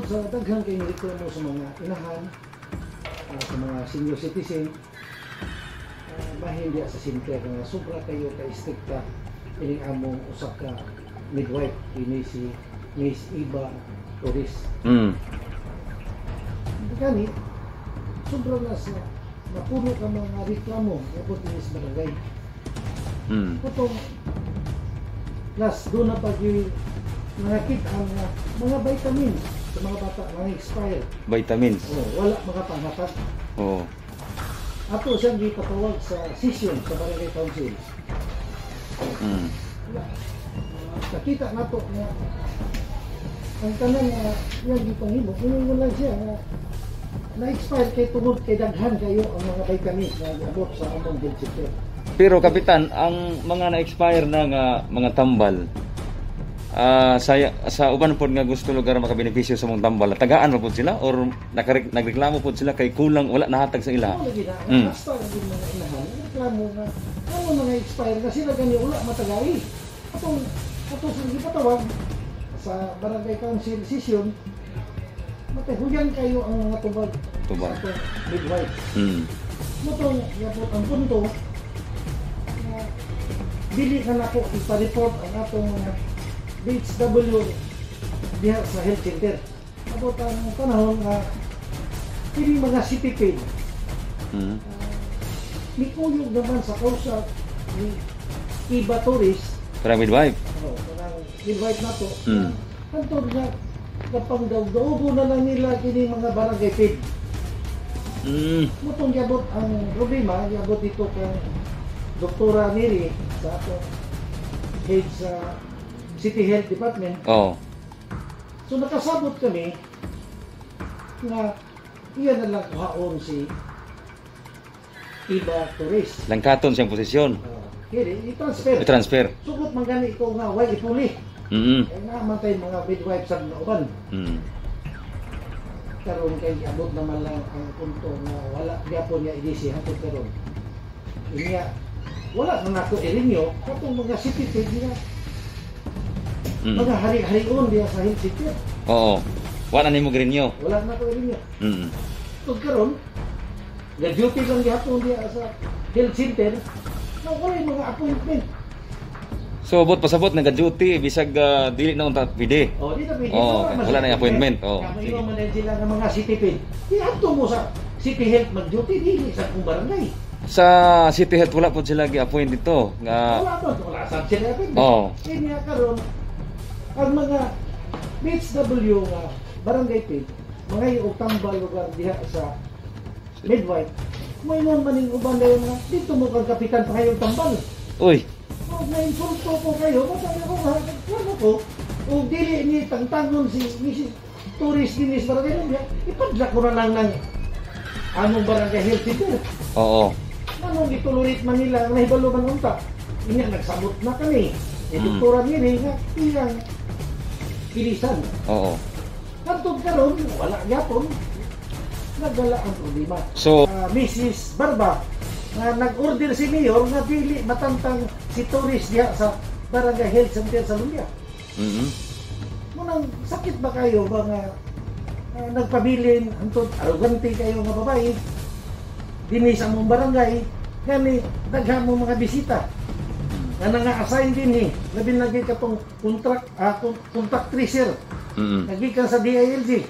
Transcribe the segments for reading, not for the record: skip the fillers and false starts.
Sa daghan kay reklamo sa mga inahan, sa mga senior citizen, bahin diya sa center nga sobra kayo ka istrikta ining among usa ka midwife, kini si Miss Iba Torres. Gani sobra na sa napuno ka mga reklamo abot ini sa barangay. Putong plus doon na pag nakita ang mga vitamins sa mga bata mga expire. Vitamins. Oh, wala mga panghatag. Ato siyang gipatawag sa session sa barangay council. Wala. Nakita nato nga ang tanan nga iyang gipanghimo, ingon lang siya nga na-expire kay tungod kay daghan kayo ang mga vitamins na giabot sa among health center. Pero kapitan, ang mga na-expire na nga mga tambal, sa uban pod nga gusto lugar makabenepisyo sa mong tambal, tagaan ba pod sila or nagreklamo pod sila kay kulang, wala nahatag sa ila? Ano lagi na, basta ang mga inahan, reklamo nga, ano mga expire na sila gani wala matagai. Atong sa gipatawag sa barangay council session, matahuyan kayo ang mga tubag, Tubag. sa atong midwife. Mutong yabot ang punto na dili na nako ipa-report ang atong mga BHW diha sa health center. Abot ang panahon nga kini mga CTP mikuyog naman sa kausa ni Iba Torres, Para midwife. oh, kanang midwife nato, hantod nga kapang daw na lang nila kini mga barangay paid. Mutong giabot ang problema, giabot dito kang Doktora Neri sa atong head sa City Health Department. So nakasabot kami nga iya na lang kuhaon si Iba Torres. Langkaton siyang posisyon. Kini i-transfer. I-transfer. Sugot man gani ko nga way ipuli. Kaya nga man tayo mga midwife sa uban. Karon kay abot naman lang ang punto nga wala gyapon niya edisi hangtod karon. Inya wala na nako i-renew katong mga city paid nga mga hari-harion diya sa health center. Oo. Wala nimo renew. Wala na ko i-renew. Tug karon ga-duty lang gihapon diya sa health center na wala yung mga appointment. So bot pasabot naga-duty bisag dili na unta pwede. Oh, di na pwede. Oo, Wala man wala na yung appointment. Oo, Kaya sige. mo man din sila ng mga city paid. Di adto mo sa City Health mag-duty dili sa kung barangay. Sa City Health wala pod sila gi-appoint dito nga. Wala ba? Wala sa sila appointment. Kaya karon ang mga BHW nga barangay paid, mga og tambal lugar diha sa midwife, may man maning uban dayon nga dito mo kang kapitan pa kayong tambal. Uy. Oh, na-insulto ko kayo, masabi ko nga, ano ko, o dili ni tangtangon si Mrs. Torres dinis barangay niya, ipadla ko na lang ng among barangay health center. Anong itulorit man nila, nahibalo man unta. Inya nagsabot na kami. Ni Doktora Miri nga iyang pilisan. Hantod karon wala gyapon. Nagdala ang problema. So Mrs. Barba, nga nag-order si Mayor nga dili matantang si Torres diha sa Barangay Health Center sa Lumbia. Munang sakit ba kayo ba nga nagpabilin hantod arrogante kayo nga babae dinhi sa among barangay, gani daghan mo mga bisita nga nanga-assign dinhi, labi na gyud katong contact tracer nagikan sa DILG.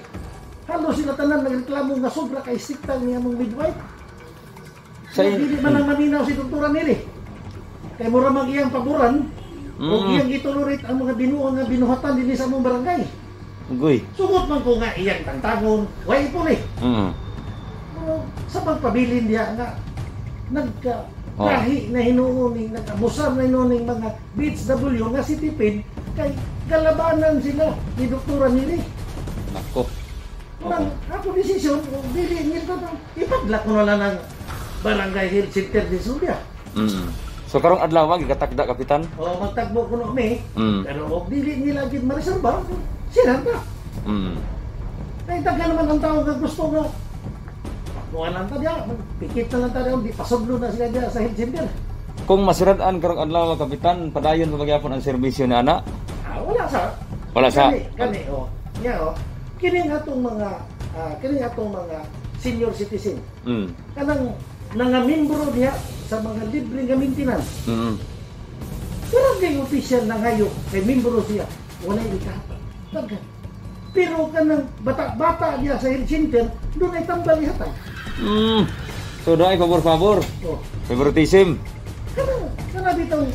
Halos sila tanan nagreklamo nga sobra kay strikta niya among midwife. Sa Dili man ang maminaw si Doktora Neri. Kay mura mag iyang paboran o iyang gitolerate ang mga binuang nga binuhatan dinhi sa among barangay. Ugoy. Sugot man ko nga iyang tangtangon, way puli. Pero sa pagpabilin diha nga nagka kahi na hinuon ning nag-abusar na hinuon ning mga BHW nga city paid kay galabanan sila ni Doktora Neri. Nako. Unang ako desisyon, kung dili nito ipadla ko na lang ang Barangay Health Center di Sumbia. So karong adlaw gikatakda, kapitan? O magtagbo ko no mi, pero og dili nila gid mareserba, sila ta. Kay daghan naman ang tao nga gusto nga kuha lang ta diya, magpikit na lang ta diya, di pasudlo na sila diya sa health center. Kung masirad-an karong adlaw, kapitan, padayon pa magyapon ang serbisyo ni ana? Ah, wala sa. Wala sa. Kani, kani, oh. Nya, oh. Kining atong mga senior citizen kanang nangamembro diha sa mga libre nga maintenance. Barangay official na ngayo kay membro siya, walay ikahatag. Daghan. Pero kanang bata-bata diha sa health center, dunay tambal ihatag. So doon ay pabor-pabor. Oh. Favoritism. Kana bitong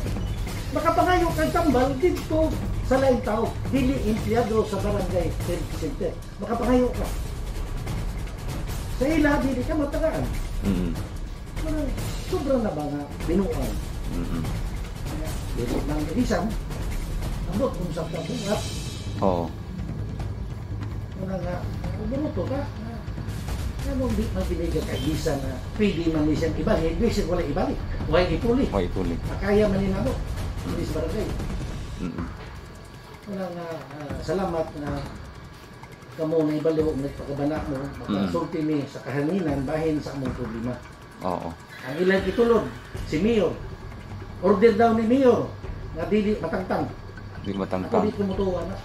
makapangayo kag tambal didto sa laing tao, dili empleyado sa barangay health center. Makapangayo ka. Sa ila dili ka matagaan. Parang sobra na ba nga binuang. Dili nang ilisan, ambot kung sa kabuhat, una nga, umuruto ka, anong di mabiliga kay bisan na pwede man ni siyang ibalik, bisan wala ibalik, wala ipuli. Way ipuli. Makaya man ni namo, hindi sa barangay. Una nga, salamat na kamo na ibalo, nagpakabana mo, makasulti mi sa kahanginan, bahin sa among problema. Ang ilang itulod, si Mayor, order daw ni Mayor, nga dili matangtang. Di Ako matangtang. di kumutuwa na.